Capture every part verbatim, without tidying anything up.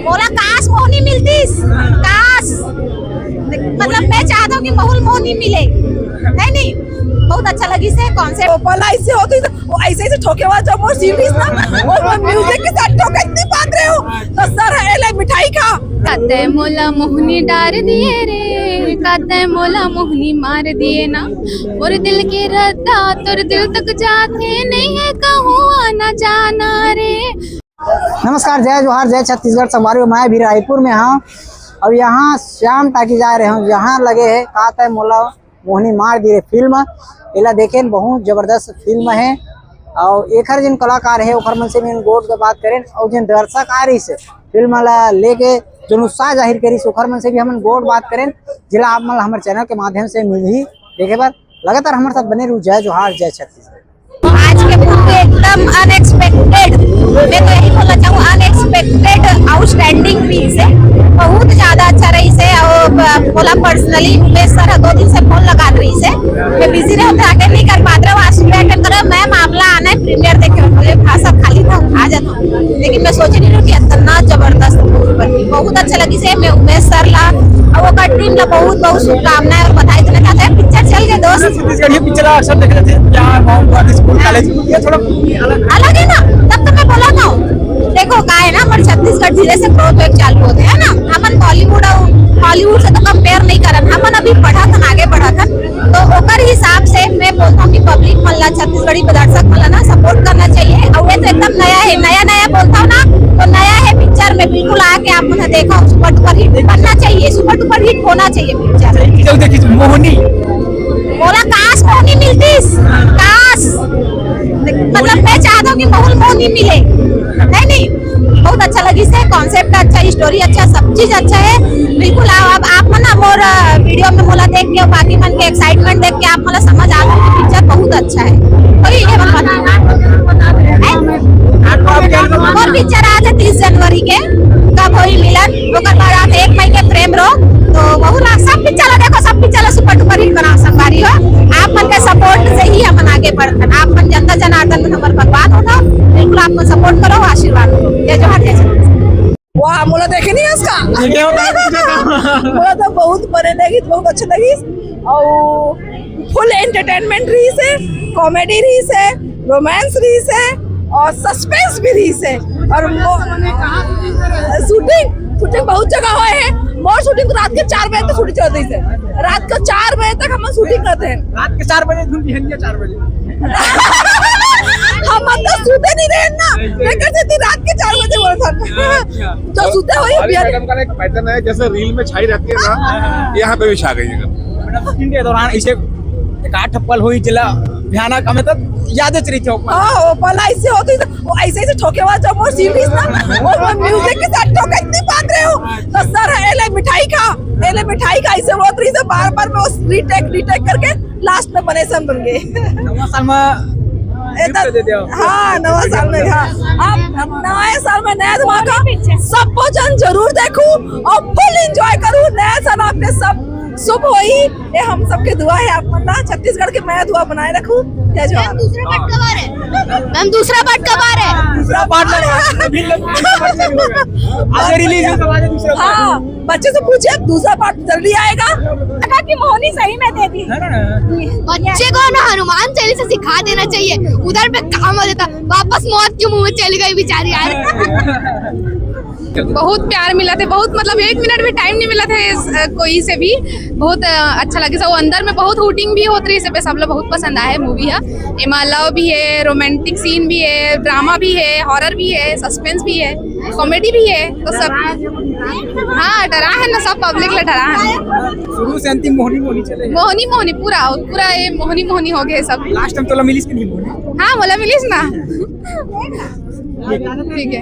मोला काश मोहनी मिलतीस, काश। मतलब मैं चाहता हूँ कि मोहूल मोहनी मिले, है नहीं? बहुत अच्छा लगिस हे कॉन्सेप्ट। वो पहला ऐसे होती तो वो ऐसे ऐसे ठोके हुआ जो मोर सीरीज ना, और वो म्यूजिक के साथ ठोके इतनी बात रहे हो। तो सर, ए ले मिठाई खा। काते मोला मोहनी डार दिए रे, काते मोला मोहनी मार दिए ना, मोर दिल के रद्दा तोर दिल तक जाते नहीं है कहूँ आना जाना रे। नमस्कार, जय जोहार, जय छत्तीसगढ़। संगवारी हो, मैं अभी रायपुर में हूँ। अब यहाँ श्याम टाकीज आए रहे हूँ, जहाँ लगे है काते मोला मोहनी मार दिए फिल्म। एला देखेन, बहुत जबरदस्त फिल्म है। और एखर जिन कलाकार है ओखर मन से भी गोठ के बात करेन, और जिन दर्शक आ रहिस हे फिल्म ला लेके, जो उत्साह जाहिर करिस ओखर मन से भी हमन गोठ बात करेन, जिला आप मन ला हमर चैनल के माध्यम से मिलही देखे बर। लगातार हमर साथ बने रहू। जय जोहार, जय छत्तीसगढ़। आज के मूवी एकदम अनएक्सपेक्टेड, मैं तो यही बोलना चाहूँ, अनएक्सपेक्टेड आउटस्टैंडिंग रहिस हे, बहुत ज्यादा अच्छा रहिस हे। और ब-, मोला पर्सनली उमेश सर ह दो दिन से फोन लगात रहिस हे, मैं बिजी रहूँ तो अटेंड नहीं कर पात रहूँ। आज सुबह अटेंड करो, मैम आप ला आना है प्रीमियर देखे, बोले हाँ सब खाली था, आ जाता हूँ, लेकिन मैं सोचे नहीं रहूँ कि इतना जबरदस्त मूवी बनी। बहुत अच्छा लगिस हे। मैं उमेश सर ला और ओकर टीम ला बहुत बहुत शुभकामनाएं और बधाई देना चाहते हैं। पिक्चर चल गए दोस्त। छत्तीसगढ़ी पिक्चर अक्सर देखे जाथे, प्यार मोहब्बत, स्कूल, कॉलेज, ये थोड़ा अलग है। अलग है ना, तब तो मैं बोला था। देखो, का है ना, हमर छत्तीसगढ़ धीरे से ग्रोथ होए चालू होथे, है ना। हमन बॉलीवुड और हॉलीवुड से तो कंपेयर नहीं करन, हमन अभी बढ़त हन, आगे बढ़त हन। तो ओकर हिसाब से मैं बोलता हूँ कि पब्लिक मन ला, छत्तीसगढ़ी दर्शक मन ला ना सपोर्ट करना चाहिए। और ये तो एकदम नया है, नया नया बोलता हूँ ना, तो नया है पिक्चर में, बिल्कुल आके आप मन देखो, सुपर डुपर हिट बनना चाहिए, सुपर डुपर हिट होना चाहिए पिक्चर। चल देखिए मोहनी। मोला काश मोहनी मिलतीस, काश। मतलब मैं चाहता हूँ कि मोहूल मोहनी मिले, है नहीं? बहुत अच्छा लगिस हे, कॉन्सेप्ट अच्छा, स्टोरी अच्छा, सब चीज अच्छा है। बिल्कुल आओ, अब आप मन ना मोर, अ, वीडियो में मोला देख के, बाकी मन के एक्साइटमेंट देख के आप मोला समझ आ जाओ कि पिक्चर बहुत अच्छा है। वही है, मन बता, मोर पिक्चर आज है तीस जनवरी के, कब होई मिलन, ओकर बाद आज एक मई के प्रेम रोग। तो बहुत ला-, सब पिक्चर ला देखो, सब पिक्चर ला सुपर डुपर हिट बनाओ संगवारी हो। आप मन के सपोर्ट से ही हमन आगे बढ़थन। आप मन जनता जनार्दन मन हमर भगवान हो, बिल्कुल आप मन सपोर्ट करो, आशीर्वाद दो। जय जोहार, जय छत्तीसगढ़। वाह, मोला देखे नहीं है उसका। ठीक है, होता है, कुछ होता है। मोला तो बहुत बने लगिस, बहुत अच्छा लगिस। और फुल एंटरटेनमेंट रहिस हे, कॉमेडी रहिस हे, रोमांस रहिस हे और सस्पेंस भी रहिस हे। और मो-, शूटिंग, शूटिंग बहुत जगह होए हे। मोर शूटिंग तो रात के चार बजे तक शूटिंग चल रहिस हे। रात के चार बजे तक हम शूटिंग करते हैं। रात के चार बजे धुन बिहनिया चार बजे। हम तो सूते नहीं रहे ना, मैं कहते थी रात के चार बजे बोला था। अच्छा। जो सूते हुए अरे, मैडम का ना एक पैटर्न है, जैसे रील में छाई रहती है ना, यहाँ पे भी छा गई है। मतलब शूटिंग के दौरान इसे एक आठ पल हुई जिला भयानक, हमें तो याद रही हो। हाँ, वो पल ऐसे होती तो वो ऐसे ऐसे ठोके हुआ जो मोर सीरीज ना, वो, वो म्यूजिक के साथ ठोके इतनी बात रहे हो। तो सर, ए ले मिठाई खा, ए ले मिठाई खा, ऐसे बोलत रहिस हे बार बार, मैं उस रीटेक रीटेक करके लास्ट में बने सन बन गए। नवा साल में ए, गिफ्ट दे दिया। हाँ, नवा साल में, हाँ। अब नए साल में नया धमाका, सब जन जरूर देखू और फुल एंजॉय करू। नया साल आपके सब शुभ होई, ये हम सबके दुआ है आप मन ला। छत्तीसगढ़ के मया दुआ बनाए रखू। जय जोहार। मैम, दूसरा पार्ट कब आ रहा है? मैम, दूसरा पार्ट कब आ रहा है? दूसरा पार्ट लगा, अभी तक दूसरा पार्ट नहीं हुआ। आज रिलीज है, तो आज दूसरा पार्ट। हाँ, बच्चे से पूछे, दूसरा पार्ट जल्दी आएगा। लगा कि मोहनी सही में दे दी। है ना? बच्चे को ना हनुमान चालीसा सिखा देना चाहिए, उधर पे काम हो जाता, वापस मौत के मुंह में चली गई बेचारी यार। बहुत प्यार मिला थे, बहुत, मतलब, एक मिनट भी टाइम नहीं मिला था इस, अ, कोई से भी। बहुत, अ, अच्छा लगे सब, अंदर में बहुत हूटिंग भी होत रही, सब, सब लोग बहुत पसंद आए मूवी है। एमा लव भी है, रोमांटिक सीन भी है, ड्रामा भी है, हॉरर भी है, सस्पेंस भी है, कॉमेडी भी है, तो सब। हाँ, डरा है ना, सब पब्लिक ला डरा है। शुरू से अंतिम मोहनी मोहनी चले। मोहनी मोहनी पूरा, पूरा ये मोहनी मोहनी हो गए सब। लास्ट टाइम तोला मिलिस कि नहीं मोहनी? हाँ, मोला मिलिस ना। ठीक है।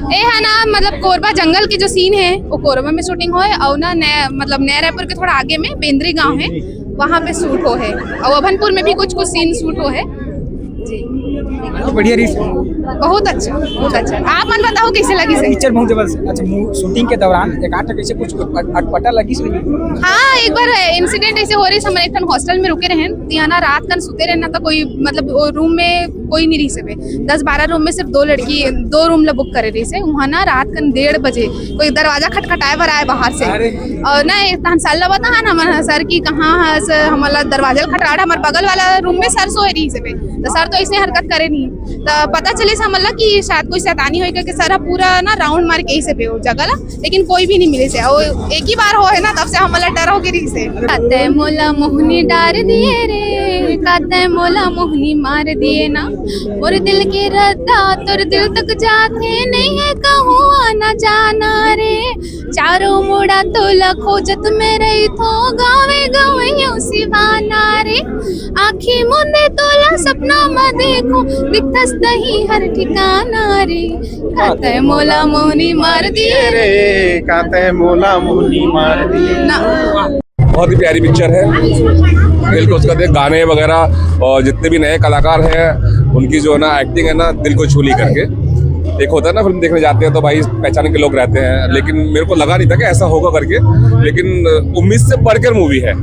ए है ना, मतलब, कोरबा जंगल के जो सीन है, वो कोरबा में शूटिंग होए, और ना नया, मतलब, नया रायपुर के थोड़ा आगे में बेंद्री गांव है, वहाँ पे शूट हो है, और अभनपुर में भी कुछ कुछ सीन शूट हो है। जी। बढ़िया रही। बहुत अच्छा, बहुत अच्छा। आप मन बताओ, कैसे लगिस हे? पिक्चर बहुत जबरदस्त। अच्छा, मू-, शूटिंग के दौरान एक आध कैसे कुछ अट-, अटपटा लगिस हे? हाँ, एक बार इंसिडेंट ऐसे हो रहिस, हमन एक ठन हॉस्टल में रुके रहेन, तो यहाँ ना रात कन सुते रहेन ना, तो कोई, मतलब, वो रूम में कोई नहीं रहिस हे। दस बारह रूम में सिर्फ दो लड़की, दो रूम ला बुक करे रहिस हे। वहाँ ना रात कन डेढ़ बजे कोई दरवाजा खटखटाए बर आए बाहर से। अरे। और ना, एक तहन सर ला बताहन हमन ह सर कि कहाँ ह सर, हमन ला दरवाजा ला खटखटाए, हमर बगल वाला रूम में सर सोए रहिस हे। तो सर तो ऐसने हरकत करे नहीं। तो पता चलिस हमन ला कि शायद कोई शैतानी होई करके सर ह पूरा ना राउंड मार के ऐसे पे वो जगह ला, लेकिन कोई भी नहीं मिलिस हे। और एक ही बार हो हे ना, तब से हमन ला डर हो गे रहिस हे। काते मोला मोहनी डार दिए रे, काते मोला मोहनी मार दिए ना। मोर दिल के रद्दा तोर दिल तक जाथे, नहीं है कहूँ आना जाना रे। चारों मुड़ा तोला खोजत में रहिथों, गावे गावे यूं सिवाना रे। आँखी मूंदे तोला सपना म देखूं, दिखथस तहीं हर ठिकाना रे। काते मोला मोहनी मार दिए रे। रे, काते मोला मोहनी मार दिए। ना। बहुत ही प्यारी पिक्चर है। दिल को उसका देख, गाने वगैरह और जितने भी नए कलाकार हैं, उनकी जो है ना एक्टिंग है ना, दिल को छू ली करके। एक होता है ना, फिल्म देखने जाते हैं तो भाई पहचान के लोग रहते हैं, लेकिन मेरे को लगा नहीं था कि ऐसा होगा करके। लेकिन उम्मीद से बढ़कर मूवी है।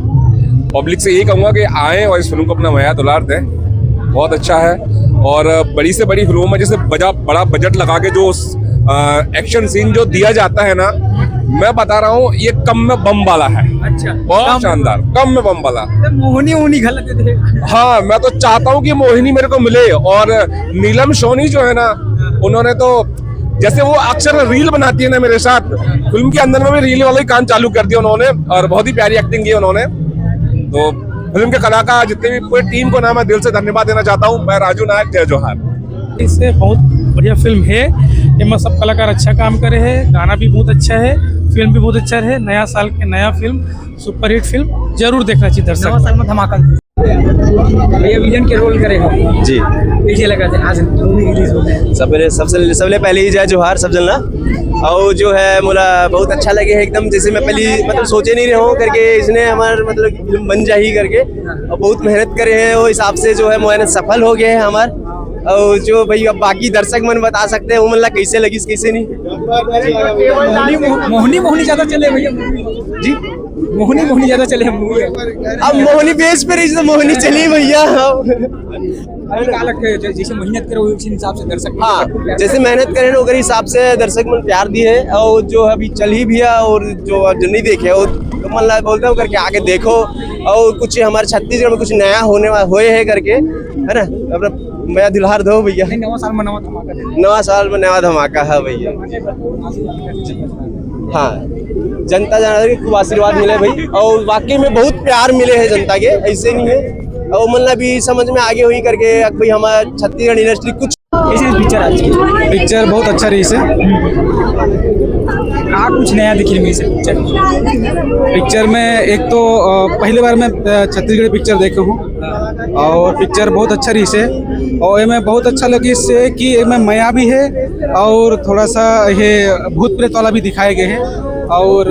पब्लिक से यही कहूँगा कि आएँ और इस फिल्म को अपना मया दुलार दें। बहुत अच्छा है। और बड़ी से बड़ी फिल्मों में जैसे बजा बड़ा बजट लगा के जो एक्शन सीन जो दिया जाता है ना, मैं बता रहा हूँ, ये कम में बम वाला है। अच्छा। बहुत शानदार, कम में बम वाला। मोहनी मोहनी गलत है। हाँ, मैं तो चाहता हूँ कि मोहिनी मेरे को मिले। और नीलम सोनी जो है ना, उन्होंने तो, जैसे वो अक्सर रील बनाती है ना मेरे साथ, फिल्म के अंदर में भी रील वाला ही काम चालू कर दिया उन्होंने। और बहुत ही प्यारी एक्टिंग की उन्होंने। तो फिल्म के कलाकार, जितने भी पूरी टीम को ना, मैं दिल से धन्यवाद देना चाहता हूँ। मैं राजू नायक, जय जोहार। इससे बहुत बढ़िया फिल्म है। एमा सब कलाकार अच्छा काम करे हैं, गाना भी बहुत अच्छा है, फिल्म भी बहुत अच्छा है। नया साल के नया फिल्म, सुपरहिट फिल्म, जरूर देखना चाहिए दर्शक। नवा साल में धमाका। भैया विलेन के रोल करे हो, जी। कैसे लगा था आज मूवी रिलीज हो गया? सबले सबसे सबले पहले ही जय जोहार सब जन ला। और जो है मोला बहुत अच्छा लगे है एकदम, जैसे मैं पहली मतलब सोचे नहीं रहे हूँ करके इसने हमार मतलब फिल्म बन जाही करके, और बहुत मेहनत करे हैं, वो हिसाब से जो है मोहनत सफल हो गए हैं हमार। और जो भाई अब बाकी दर्शक मन बता सकते हैं वो मन ला कैसे लगिस कैसे नहीं। मोहनी मोहनी ज्यादा चले भैया। जी। मोहनी मोहनी ज्यादा चले मूवी। अब मोहनी बेस पे रही तो मोहनी चली भैया। अभी का लगता है जै- जैसे मेहनत करो उसी हिसाब से दर्शक हाँ, जैसे मेहनत करे ना ओकर हिसाब से दर्शक मन प्यार दिए है। और जो अभी चल ही भैया और जो जो नहीं देखे वो तो मन ला बोलता हूँ करके आके देखो। और कुछ हमारे छत्तीसगढ़ में कुछ नया होने वाला होए है करके, है ना? अपना मया दुलार दो भैया। नवा साल में नवा धमाका दे। नवा साल में नवा धमाका है भैया। हाँ, जनता जनार्दन के खूब आशीर्वाद मिले भाई, और वाकई में बहुत प्यार मिले है जनता के, ऐसे नहीं है। और मन ला भी समझ में आगे हुई करके अब भाई हमारा छत्तीसगढ़ इंडस्ट्री कुछ कैसी पिक्चर आज की? पिक्चर बहुत अच्छा रही से। का कुछ नया दिखी रही से पिक्चर? पिक्चर में एक तो अ, पहली बार मैं अ, छत्तीसगढ़ी पिक्चर देखे हूँ और पिक्चर बहुत अच्छा रही से। और एमे बहुत अच्छा लगी से कि एमे मया भी है और थोड़ा सा ये भूत प्रेत वाला भी दिखाए गए हैं। और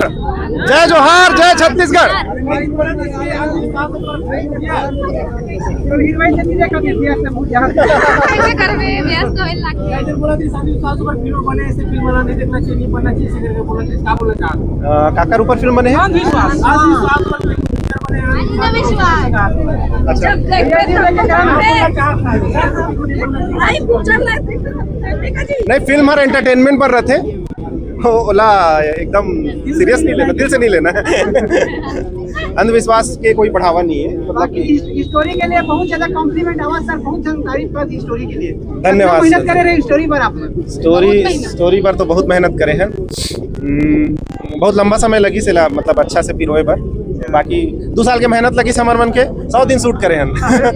जय जोहार, जय छत्तीसगढ़। कैसे करबे, व्यस्त होए लागथे। अ, काकर ऊपर फिल्म बने हैं? अंधविश्वास। जब देखबे तब देखबे। नहीं, पूछल लगथे। नहीं, फिल्म हर एंटरटेनमेंट पर रहते। ओ-, ओला एकदम सीरियस नहीं लेना, दिल से नहीं लेना। अंधविश्वास के कोई बढ़ावा नहीं है, मतलब कि स्टोरी के लिए बहुत ज्यादा कॉम्प्लीमेंट आवा सर, बहुत ज्यादा तारीफ कर दी स्टोरी के लिए। धन्यवाद मेहनत सर। करे रहे स्टोरी पर आप लोग। स्टोरी स्टोरी पर तो बहुत मेहनत करे हैं। हम्म, बहुत लंबा समय लगी सिला, मतलब अच्छा से पिरोए पर। बाकी दो साल के मेहनत लगी समर मन के, सौ दिन शूट करे हैं।